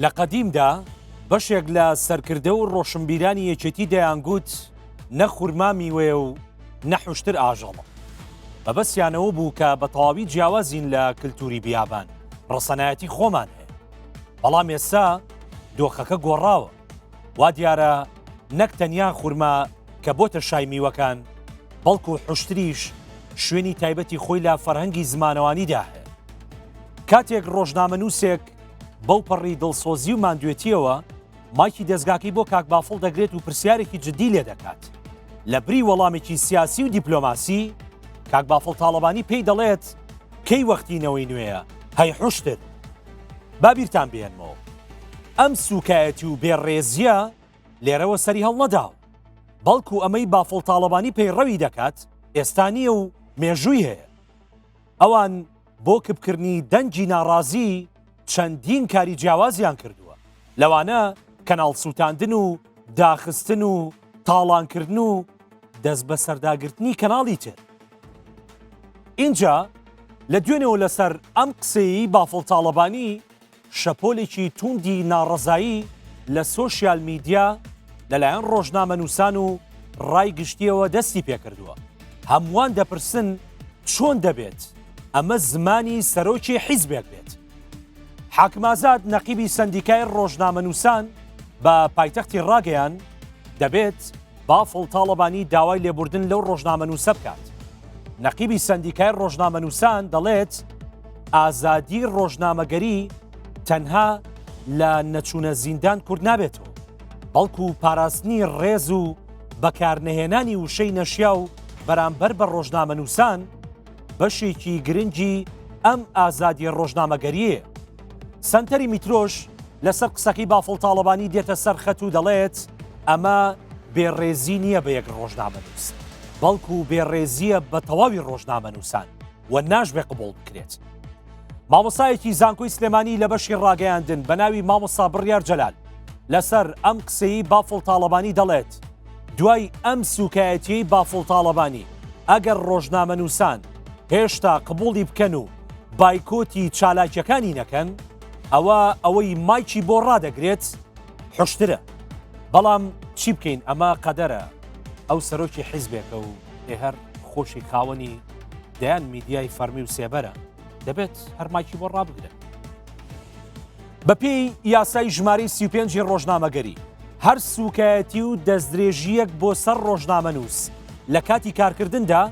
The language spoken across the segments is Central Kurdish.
لە قەدیمدا بەشێک لە سەرکردە و ڕۆشنبیرانی یەکێتی دەیانگوت نە خورما میوەیە و نە حوشتر ئاژەڵە. مەبەستیان ئەوە بوو کە بە تەواوی جیاوازین لە کلتوری بیابان، ڕەسەنایەتی خۆمان هەیە. بەڵام ئێستا دۆخەکە گۆڕاوە. وا دیارە نەک تەنیا خورما کە بۆتە شای میوەکان، بەڵکو حوشتریش شوێنی تایبەتی خۆی لە فەرهەنگی زمانەوانیدا هەیە. کاتێک ڕۆژنامەنووسێک بەو پەڕی دڵسۆزی و ماندوێتیەوە مایکی دەزگاکەی بۆ کاک بافڵ دەگرێت و پرسیارێکی جددی لێ دەکات لە بری وەڵامێکی سیاسی و دیپلۆماسی کاک بافڵ تاڵەبانی پێی دەڵێت کەی وەختی نەوەی نوێیە هەی حوشتر با بیرتان بێنمەوە ئەم سوکایەتی و بێڕێزیە لێرەوە سەری هەڵنەداوە بەڵکو ئەمەی بافڵ تاڵەبانی پەیڕەوی دەکات ئێستا نییە و مێژووی هەیە ئەوان بۆ کپکردنی دەنگی ناڕازی چەندین کاری جیاوازیان کردووە، لەوانە کەناڵ سووتاندن و داخستن و تاڵانکردن و دەستبەسەرداگرتنی کەناڵی تر. ئینجا لە دوێنێوە لەسەر ئەم قسەیەی بافڵ تاڵەبانی شەپۆلێکی تووندی ناڕەزایی لە سۆشیال میدیا لەلایەن ڕۆژنامەنووسان و ڕای گشتییەوە دەستی پێکردووە. هەمووان دەپرسن چۆن دەبێت ئەمە زمانی سەرۆکی حیزبێک بێت؟ حاکم ئازاد نەقیبی سەندیکای ڕۆژنامەنووسان بە پایتەختی ڕاگەیان دەبێت بافڵ تاڵەبانی داوای لێبوردن لەو ڕۆژنامەنووسە بکات. نەقیبی سەندیکای ڕۆژنامەنووسان دەڵێت، ئازادی ڕۆژنامەگەری تەنها لە نەچوونە زیندان کورت نابێتەوە، بەڵکو پاراستنی ڕێز و بەکارنەهێنانی وشەی نەشیاو بەرامبەر بە ڕۆژنامەنووسان بەشێکی گرنگی ئەم ئازادیە ڕۆژنامەگەریەیە. سەنتەری میترۆش لەسەر قسەکەی بافڵ تاڵەبانی دێتە سەر خەت و دەڵێت، ئەمە بێڕێزی نییە بە یەک ڕۆژنامەنووس، بەڵکو بێڕێزییە بە تەواوی ڕۆژنامەنووسان و ناشبێ قبوڵ بکرێت. مامۆستایەکی زانکۆی سلێمانی لە بەشی ڕاگەیاندن بە ناوی مامۆستا بڕیار جەلال لەسەر ئەم قسەی بافڵ تاڵەبانی دەڵێت، دوای ئەم سوکایەتیەی بافڵ تاڵەبانی ئەگەر ڕۆژنامەنووسان هێشتا قبوڵی بکەن و بایکۆتی چالاکیەکانی نەکەن ئەوە ئەوەی مایکی بۆ ڕادەگرێت حشترە بەڵام چی بکەین ئەمە قەدەرە ئەو سەرۆکی حیزبێکە و هەر خۆشی خاوەنی دەیان میدیای فەرمی و سێبەرە دەبێت هەر مایکی بۆ ڕابگرن. بەپێی یاسای ژمارەی 35 ی ڕۆژنامەگەری، هەر سووکایەتی و دەستدرێژییەک بۆ سەر ڕۆژنامەنووس لە کاتی کارکردندا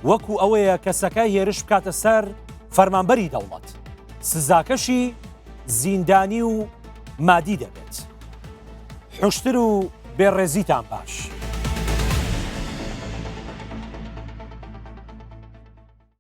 وەکو ئەوەیە کەسەکە هێرش بکاتە سەر فەرمانبەری دەوڵەت، سزاکەشی زیندانی و مادی دەبێت. حوشتر و بێڕێزیتان باش.